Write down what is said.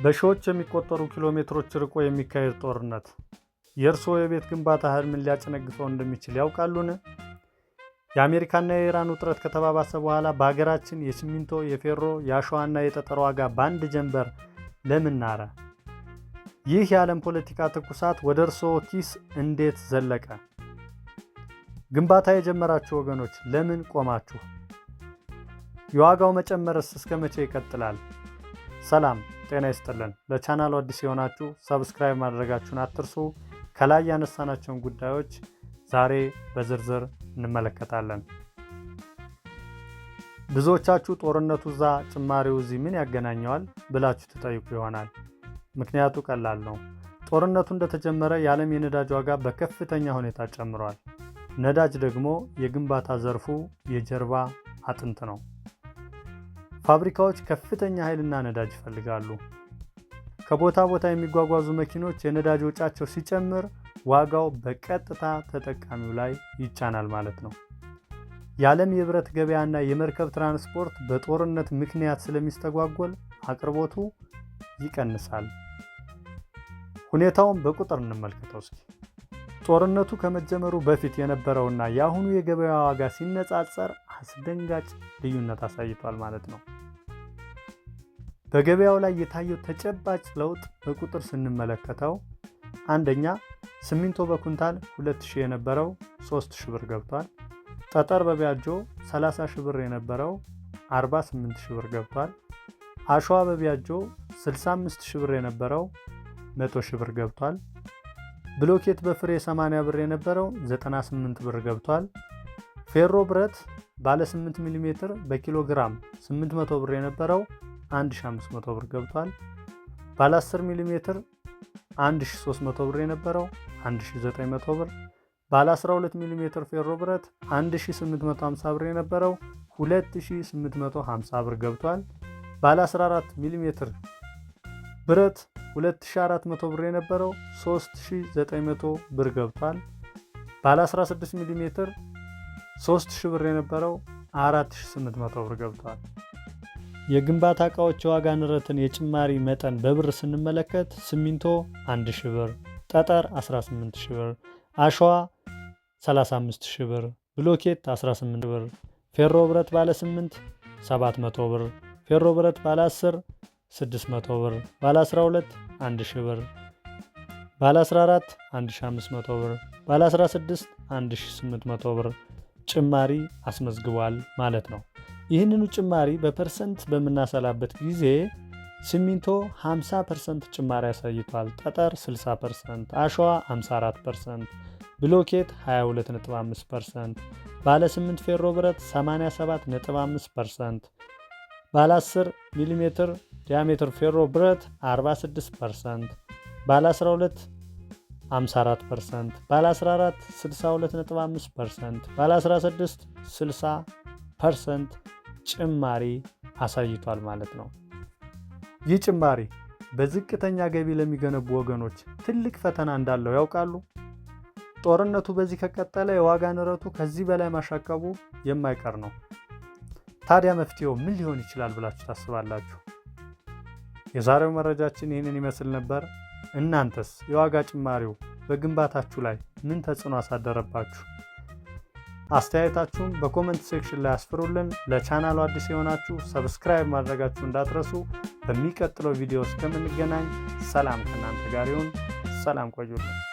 በሺዎች የሚቆጠሩ ኪሎ ሜትሮች ርቆ የሚካሄድ ጦርነት የእርስዎ የቤት ግንባታ ህልምን ሊያጨነግፈው እንደሚችል ያውቃሉን? የአሜሪካና የኢራን ውጥረት ከተባባሰ በኋላ በሀገራችን የሲሚንቶ፣ የፌሮ፣ የአሸዋና የጠጠር ዋጋ በአንድ ጀንበር ለምን ናረ? ይህ የዓለም ፖለቲካ ትኩሳት ወደ እርስዎ ኪስ እንዴት ዘለቀ? ግንባታ የጀመራችሁ ወገኖች ለምን ቆማችሁ? የዋጋው መጨመርስ እስከ መቼ ይቀጥላል? ሰላም ጤና ይስጥልን። ለቻናሉ አዲስ የሆናችሁ subscribe ማድረጋችሁን አትርሱ። ከላይ ያነሳናቸውን ጉዳዮች ዛሬ በዝርዝር እንመለከታለን። ብዙዎቻችሁ ጦርነቱ እዛ ጭማሪው እዚህ ምን ያገናኘዋል ብላችሁ ትጠይቁ ይሆናል። ምክንያቱ ቀላል ነው። ጦርነቱ እንደተጀመረ የዓለም የነዳጅ ዋጋ በከፍተኛ ሁኔታ ጨምሯል። ነዳጅ ደግሞ የግንባታ ዘርፉ የጀርባ አጥንት ነው። ፋብሪካዎች ከፍተኛ ኃይልና ነዳጅ ይፈልጋሉ። ከቦታ ቦታ የሚጓጓዙ መኪኖች የነዳጅ ወጪያቸው ሲጨምር ዋጋው በቀጥታ ተጠቃሚው ላይ ይጫናል ማለት ነው። የዓለም የብረት ገበያና የመርከብ ትራንስፖርት በጦርነት ምክንያት ስለሚስተጓጎል አቅርቦቱ ይቀንሳል። ሁኔታውን በቁጥር እንመልከተው እስኪ። ጦርነቱ ከመጀመሩ በፊት የነበረውና የአሁኑ የገበያ ዋጋ ሲነጻጸር አስደንጋጭ ልዩነት አሳይቷል ማለት ነው። በገበያው ላይ የታየው ተጨባጭ ለውጥ በቁጥር ስንመለከተው፣ አንደኛ፣ ሲሚንቶ በኩንታል 2000 የነበረው 3000 ብር ገብቷል። ጠጠር በቢያጆ 30 ሺህ ብር የነበረው 48 ሺህ ብር ገብቷል። አሸዋ በቢያጆ 65 ሺህ ብር የነበረው 100 ሺህ ብር ገብቷል። ብሎኬት በፍሬ 80 ብር የነበረው 98 ብር ገብቷል። ፌሮ ብረት ባለ 8 ሚሜ በኪሎ ግራም 800 ብር የነበረው 1500 ብር ገብቷል። ባለ 10 ሚሜ 1300 ብር የነበረው 1900 ብር፣ ባለ 12 ሚሜ ፌሮ ብረት 1850 ብር የነበረው 2850 ብር ገብቷል። ባለ 14 ሚሜ ብረት 2400 ብር የነበረው 3900 ብር ገብቷል። ባለ 16 ሚሜ 3000 ብር የነበረው 4800 ብር ገብቷል። የግንባታ እቃዎች የዋጋ ንረትን የጭማሪ መጠን በብር ስንመለከት፣ ሲሚንቶ 1000 ብር፣ ጠጠር 18,000 ብር፣ አሸዋ 35,000 ብር፣ ብሎኬት 18 ብር፣ ፌሮ ብረት ባለ 8 700 ብር፣ ፌሮ ብረት ባለ 10 600 ብር፣ ባለ 12 1000 ብር፣ ባለ 14 1500 ብር፣ ባለ 16 1800 ብር ጭማሪ አስመዝግቧል ማለት ነው። ይህንኑ ጭማሪ በ percent በምናሰላበት ጊዜ ሲሚንቶ 50% ጭማሪ አሳይቷል። ጠጠር 60%፣ አሸዋ 54%፣ ብሎኬት 22.5%፣ ባለ 8 ፌሮ ብረት 87.5%፣ ባለ 10 ሚሜ diameter ፌሮ ብረት 46%፣ ባለ 12 54%፣ ባለ 14 62.5%፣ ባለ 16 60% ጭማሪ አሳይቷል ማለት ነው። ይህ ጭማሪ በዝቅተኛ ገቢ ለሚገነቡ ወገኖች ትልቅ ፈተና እንዳለው ያውቃሉ? ጦርነቱ በዚህ ከቀጠለ የዋጋ ንረቱ ከዚህ በላይ ማሻቀቡ የማይቀር ነው። ታዲያ መፍትሄው ምን ሊሆን ይችላል ብላችሁ ታስባላችሁ? የዛሬው መረጃችን ይህንን ይመስል ነበር። እናንተስ የዋጋ ጭማሪው በግንባታችሁ ላይ ምን ተጽዕኖ አሳደረባችሁ? አስተያየታችሁን በ comment section ላይ አስፍሩልን። ለቻናሉ አዲስ የሆናችሁ subscribe ማድረጋችሁ እንዳትረሱ። በሚቀጥለው ቪዲዮ እስከምንገናኝ ሰላም ከእናንተ ጋር ይሁን። ሰላም ቆዩልን።